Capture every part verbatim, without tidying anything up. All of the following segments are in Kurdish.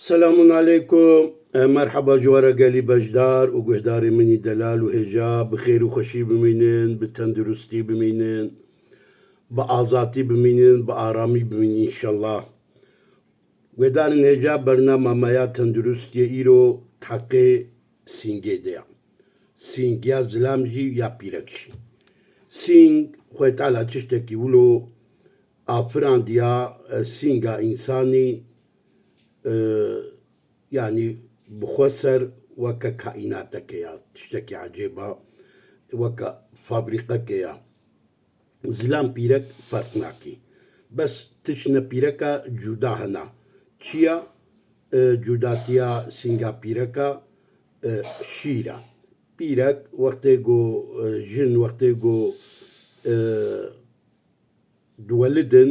Selamun aleykum. E, merheba ji we re gelî beşdar û guhdarê min î delal û hêja. Bi xêr û xweşî bimînin, bi tenduristî bimînin, bi azatî bimînin, bi aramî bimînin înşellah. Guhdarên hêja, bernama me ya tenduristiyê îro di heqê sîngê de ya. Sîng ya zilam jî ya pîrek jî. Sîng Xwedê Teala tiştekî wilo afirandiya, e, sînga însanî, e, yanî bi xwe ser weke kaînateke ya, tiştekî ecêb a, weke fabrîqeke ya. Zilam pîrek ferq nakî. Bes tişt ne pîreka cuda hena. Çi ya? E, cudatiya sînga pîreka, e, şîr a. Pîrek wextê ku, e, jin wextê ku, e, diwelidin,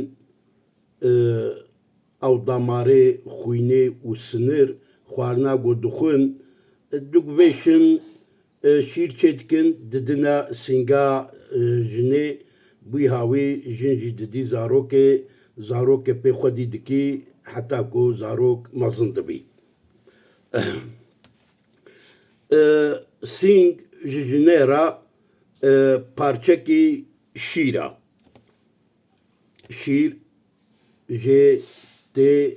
e, ew damarê xwînê û sinir xwarina ku dixwin, e, diguvêşin, e, şîr çêdikin, didine sînga, e, jinê, bûyî hawî jin jî didî zarokê, zarokê pê xwedî dikî heta ku zarok mezin dibî. E, sîng ji jinê re, e, parçekî şîr a. Şîr jê tê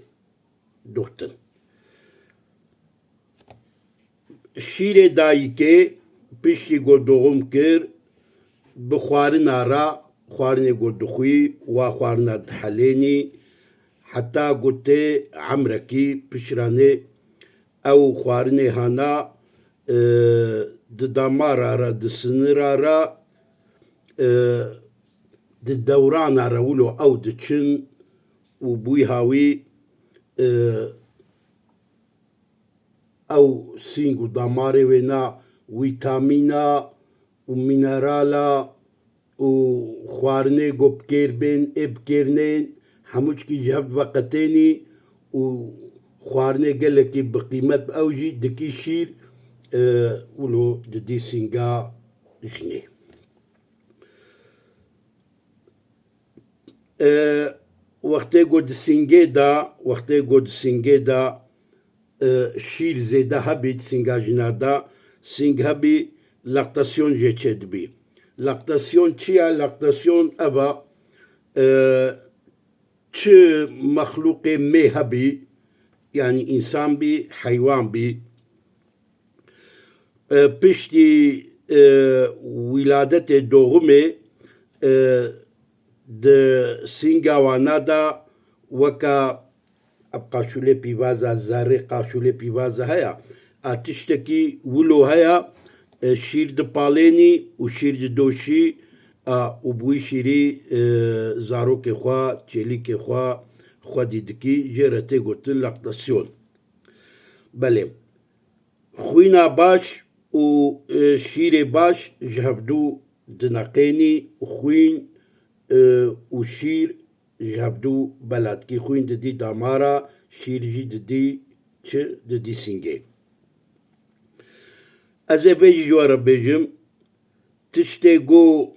dixtin. Şîrê dayikê piştî ku doğum kir, bi xwarina re, xwarinê ku dixwî, wa xwarina dihelênî, heta ku tê emrekî pişranê ew xwarinê hana, e, di damara re, di sinira re, e, di dewrana re wilo ew diçin û bûyî hawî, e, ew sîng û damarê wêna wîtamîna û mînerala û xwarinê ku bi kêr bên, ê bi kêr neyên, hemû çikî ji hev veqetênî û xwarinê gelekî bi qîmet bi ew jî dikî şîr, e, wilo didî sînga jinê. E, wextê ku di sîngê de, wextê ku di sîngê de, e, şîr zêde hebî, di sînga jina de sîng hebî, laktasyon jê çêdibî. Laktasyon çi ye? Laktasyon ev e, e, çi mexlûqê mê hebî, yanî însan bî, heywan bî, e, piştî, e, wîladetê, doğumê, e, di sînga wana de weke ev qaşûlê pîvaza, zerrê qaşûlê pîvaza heye. A tiştekî wilo heye, e, şîr dipalênî û şîr didoşî, a, û bi wî şîrî, e, zarokê xwe, çêlîkê xwe xwedî dikî, jê re tê gotin laktasyon. Belê. Xwîna baş û, e, şîrê baş ji hevdû dineqênî, xwîn, e, û şîr ji hevdû bela dikî. Xwîn didî damara, şîr jî didî çi? Didî sîngê. Ez ê vê jî ji we re bêjim, tiştê ku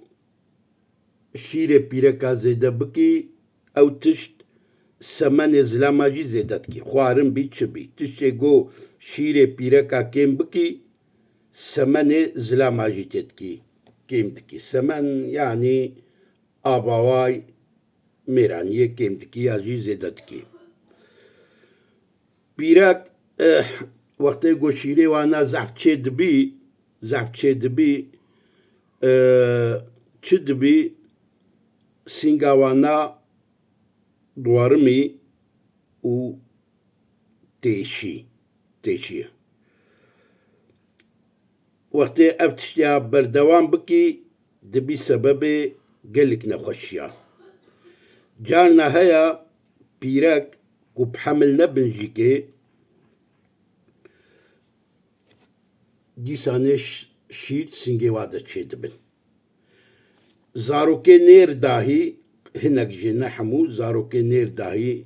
şîrê pîreka zêde bikî, ew tişt semenê zilama jî zêde dikî. Xwarin bî, çi bî. Tiştê ku şîrê pîreka kêm bikî, semenê zilama jî tê dikî, kêm dikî. Semen, yanî avaway mêraniyê kêm dikî ya jî zêde dikî. Pîrek, eh, wextê ku şîrê wana zehf çê dibî, zehf çê dibî, eh, çi dibî? Sînga wana diwarimî û têşî, têşiye. Wextê ev tiştiya berdewam bikî, dibî sebebê gelek nexweşiya. Carna heye pîrek ku bi hemil nebin jî kê, dîsanê ş-, şîr singê wa de çêdibin. Zarokê nêr dahî, hinek jê, ne hemû, zarokê nêr dahî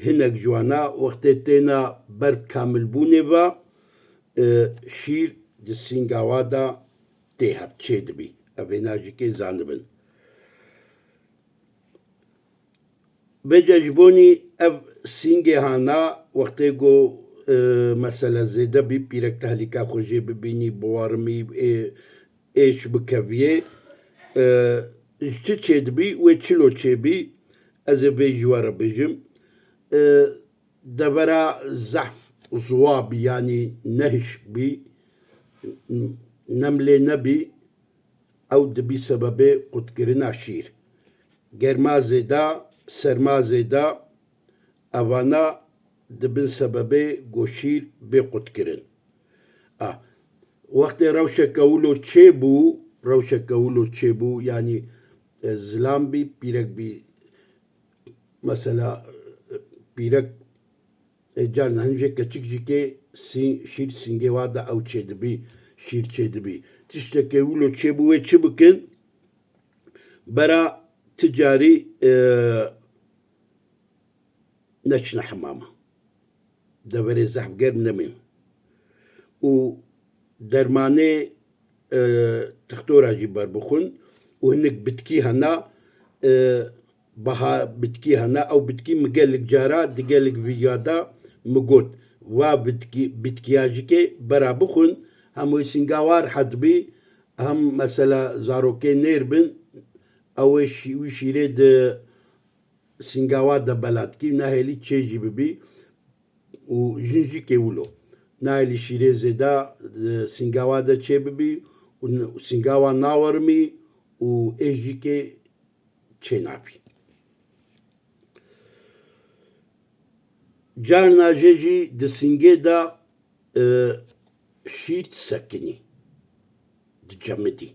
hinek ji wana wextê têna ber bi kamilbûnê ve, e, şîr di sînga wa de tê hev çêdibî. Ev êna jî kê zanibin. Vêca ji bonî ev sîngê hana, wextê ku, e, mesela zêde bî, pîrek tehlîka xwe jê bibînî, biwarimî, ê, êş bikeviyê, e, ji çi çêdibî, wê çilo çêbî, ez ê vê ji we re bêjim. E, devera zehf ziwa bî, yanî nehişk bî, nemlê nebî, ew dibî sebebê qutkirina şîr. Germa zêda, serma zêda, evana dibin sebebê ku şîr bê qutkirin. A, wextê rewşeke wilo çêbû, rewşeke wilo çêbû, yanî, e, zilam bî, pîrek bî, mesela, e, pîrek, e, carna hin jê keçik jî kê sî-, şîr sîngê wa da ew çêdibî, şîr çêdibî. Tiştekê wilo çêbû, wê çi bikin? Bera ti carî, e, neçine hemama. Deverê zehf germ nemên. Û dermanê, e, tixtora jî berbixwin û hinek bitkî hena, e, baha bitkî hena. Ew bitkî min gelek cara di gelek vîdyoya de min got, va bitkî, bitkiya jî kê bera bixwin, hem wê sînga wa rehet bî, hem mesela zarokê nêr bin, ew ê şî-, wî şîrê di sînga wa de bela dikî, nahêlî çê jî bibî û jin jî kê wilo. Nahêlî şîrê zêda, e, sînga wa de çê bibî û n-, sînga wa nawerimî û ê jî kê çê nabî. Carna jê jî di sîngê de, e, şîr disekinî, dicemidî.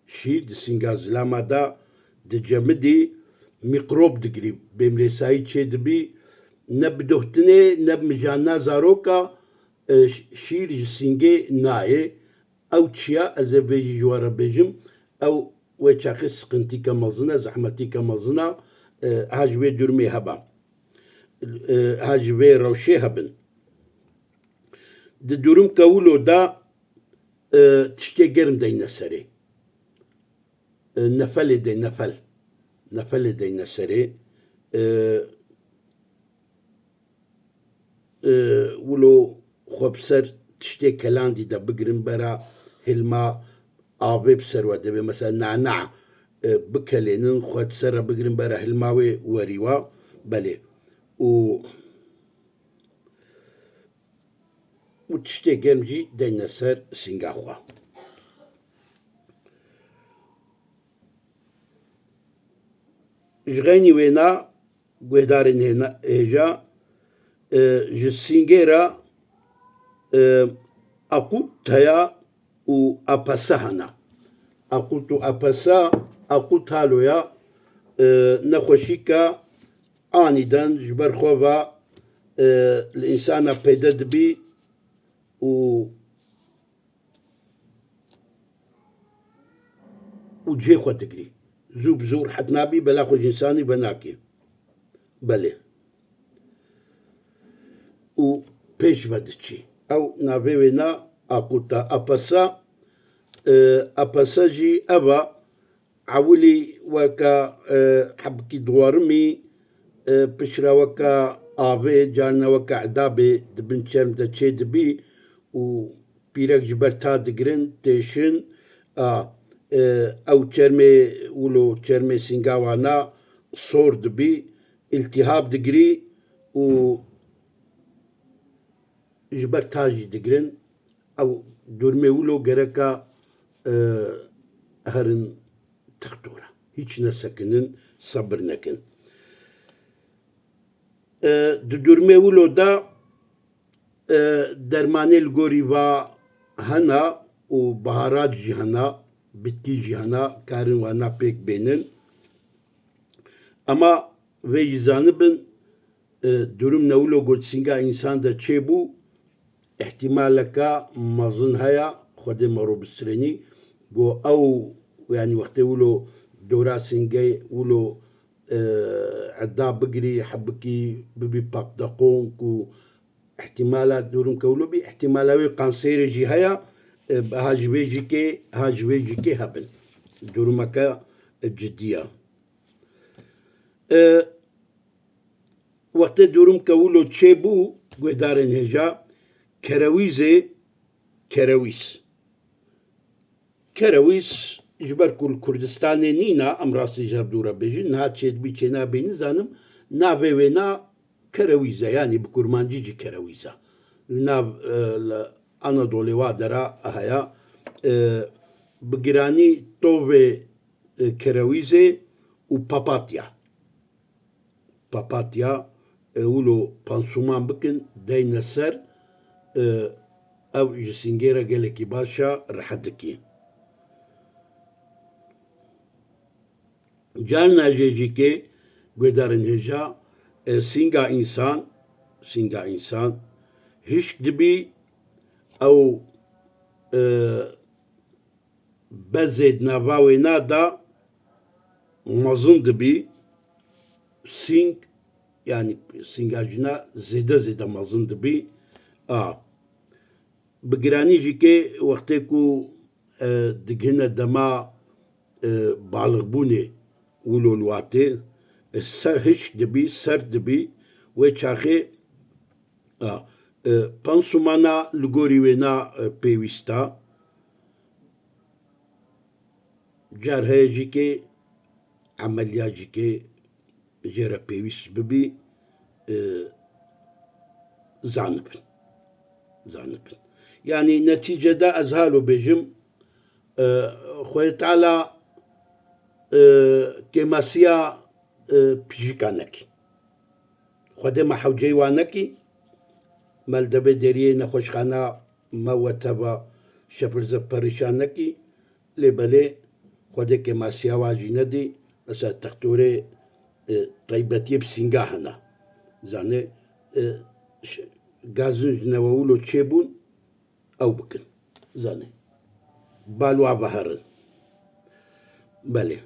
Şîr di sînga zilama de dicemidî, mîkrob digirî, bêmlêsayî çêdibî, ne bi doxtinê, ne bi mijanina zaroka, e, ş-, şîr ji sîngê nayê. Ew çiya ez ê vê jî ji we re bêjim, ew wê çaxê siqintîke mezin e, zehmetîke mezin e, e, ha ji vê durumê heba. E, ha ji vê rewşê hebin. Di durumke wilo de, e, tiştê germ deyne serê. E, nefelê de, nefel. Nefelê deyne serê. E, e, wilo xwe bi ser tiştê kelandî de bigirin, bera hilma avê bi ser we de be. Mesela nana, e, bikelênin, xwe di ser re bigirin, bera hilma wê werî we. Belê. Û û tiştê germ jî deyne ser sînga xwe. Ji xeynî wêna guhdarên hêna-, hêja, e, ji sîngê re, e, aqut heye û apese hene. Aqut û apese, aqut halo ya, e, nexweşîka anîden ji ber xwe ve, e, li însana peyde dibî û, û cihê xwe digirî. Zû bi zû rehet nabî, bela xwe ji însanî venakê. Belê. Û pêş ve diçî. Ew navê wê na aquta, apesa, e, apesa jî ev e, ewilî weke, e, hebkî diwarimî, e, piştre weke avê, carna weke edabê di bin çerm de çê dibî û pîrek ji ber ta digirin, têşin, a, e, ew çermê wilo, çermê sînga wana sor dibî, îltîhab digirî û ji ber ta jî digirin. Ew durmê wilo gereka, e, herin textora. Hiç nesekinin, sebir nekin. E, di durmê wilo de, e, dermanê li gorî va hena û baharat jî hena, bitkî jî hena, karin wana pêk bênin. Ema vê jî zanibin, e, durum ne wilo got sînga însan de çêbû, îhtîmaleke mezin heye, Xwedê me ro bistirênî, go ew, yanî wextê wilo dora sîngê wilo, e, eda bigirî, hebikî bibî paqdeqonk û îhtîmala durumke wilo bî, îhtîmala wê kanserê jî heye, e, ha ji vê jî kê, ha ji vê jî kê hebin. Durumeke, e, cidî ye. E, wextê durum ke wilo çêbû, guhdarên hêja, kerewîzê, kerewîz. Kerewîz ji ber ku li Kurdistanê nîna, em rastî ji hev dû re bêjin, niha çêdibî çênabî nizanim, navê wêna kerewîz e, yanî bi kurmancî jî kerewîz e. Li nav, e, li Anadolê wa dera heye, e, bi giranî tovê, e, kerewîzê û papatya. Papatya, e, wilo pansuman bikin, deyne ser, e, ew ji sîngê re gelekî baş e, rehet dikî. Carna jê jî kê guhdarên hêja, e, sînga însan, sînga însan hişk dibî, ew, e, bezê di nava wêna de mezin dibî, sîng, yanî sînga jina zêde zêde mezin dibî. A, bi giranî jî kê wextê ku, e, digihine dema, e, balixbûnê wilo li watê, e, ser hişk dibî, sert dibî, wê çaxê A, e, pansumana li gorî wêna, e, pêwîst e. Car heye jî kê emeliya jî kê jê re pêwîst bibî, e, zanibin. Zanibin. Yanî netîcede ez halo bêjim, e, Xwedê Teala, e, kêmasiya, e, pijîka nekî. Xwedê me hewceyî wa nekî, me li devê deriyê nexweşxana me weteva şepirze perîşan nekî, lê belê Xwedê kêmasiya wa jî nedî, mesela textorê, e, taybetiyê bi sînga hene. Zanê, e, ş-, gazin ji newewilo çêbûn, ew bikin. Zanê. Bal wa veherin. Belê.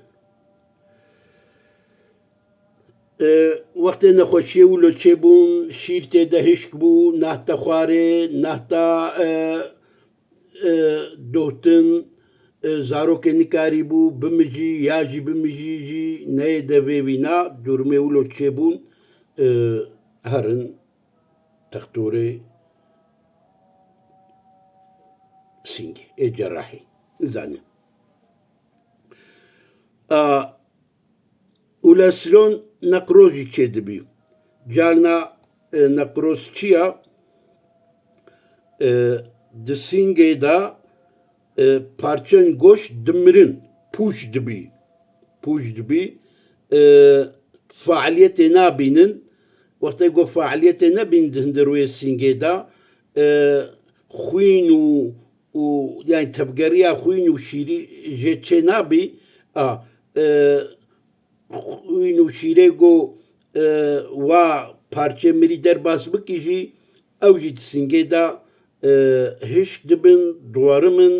E, wextê nexweşiyê wilo çêbûn, şîr tê de hişk bû, nehta xwarê, nehta, e, e, dotin, e, zarokê nikarîbû bimijî, ya jî bimijî jî neyê de vê vîna, durumê wilo çêbûn, e, herin. Textorê sîngê, ê cerahî. Zanî. A, û li Eslon neqroz jî çêdibî. Carna, e, neqroz çi ya? E, di sîngê de, e, parçên goşt dimirin, pûç dibî. Pûç dibî. E, faaliyetê nabînin. Wextê ku faaliyetê nebîn di hundir wê sîngê de, e, xwîn û, û, yani tevgeriya xwîn û şîrî jê çê nabî. A, e, xwîn û şîrê ku, e, wa parçê mirî derbas bikî jî, ew jî di sîngê de, e, hişk dibin, diwerimin,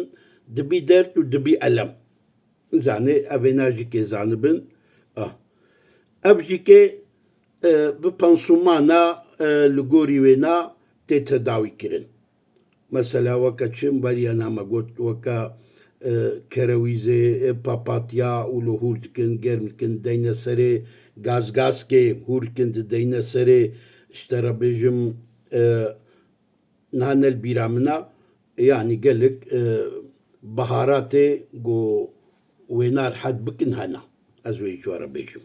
dibî derd û dibî elem. Zanê, evêna jî kê zanibin. Ah. Ev jî kê, e, bi pansumana, e, li gorî wêna tê tedawî kirin. Mesela weke çi, beriya na me got, weke, e, kerewîzê, e, papatya û li hûr dikin, germ dikin, deyne serê, gazgazkê hûr dikin, di deyne serê, ji te re bêjim, e, niha ne li bîra min e, yanî gelek, e, biharatê ku wêna rehet bikin hene. Ez wê ji we re bêjim.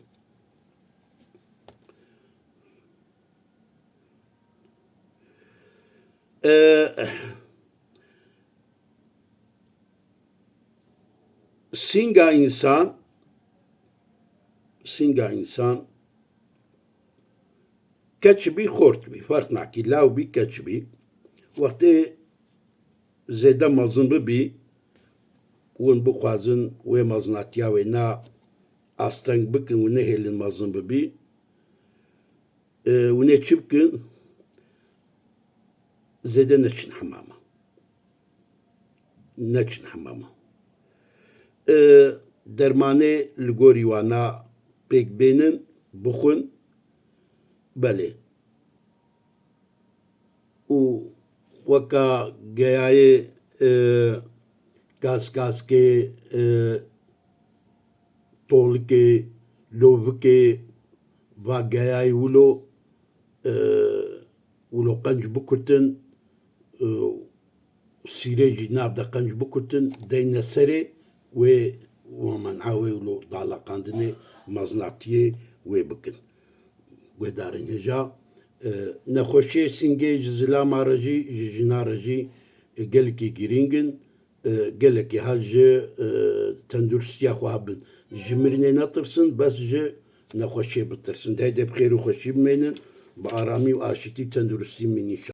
E, sînga însan, sînga însan keç bî, xort bî, ferq nakî, law bî, keç bî. Wextê zêde mezin bibî, hûn bixwazin wê mezinatiya wê na asteng bikin û nehêlin mezin bibî, e, hûn ê çi bikin? Zêde neçin hemama. Neçin hemama. E, dermanê li gorî wana pêk bênin, bixwin. Belê. Û weka geyayê, e, kaskazkê, e, tolikê, lovikê, va geyayî wilo, e, wilo qenc bikutin, e, sîrê jî nav de qenc bikutin, deyne serê wê, wa menha wê wilo daleqandinê meznatiyê wê bikin. Guhdarên hêja, e, nexweşiyê sîngê ji zilama re jî, ji jina re jî, e, gelekî girîng in. E, gelekî ha ji, e, tenduristiya xwe hebin. Ji mirinê netirsin, bes ji nexweşiyê bitirsin. Di hêdê bi xêr û xweşî bimênin, bi aramî û aşitî û tenduristî bimînin înşallah.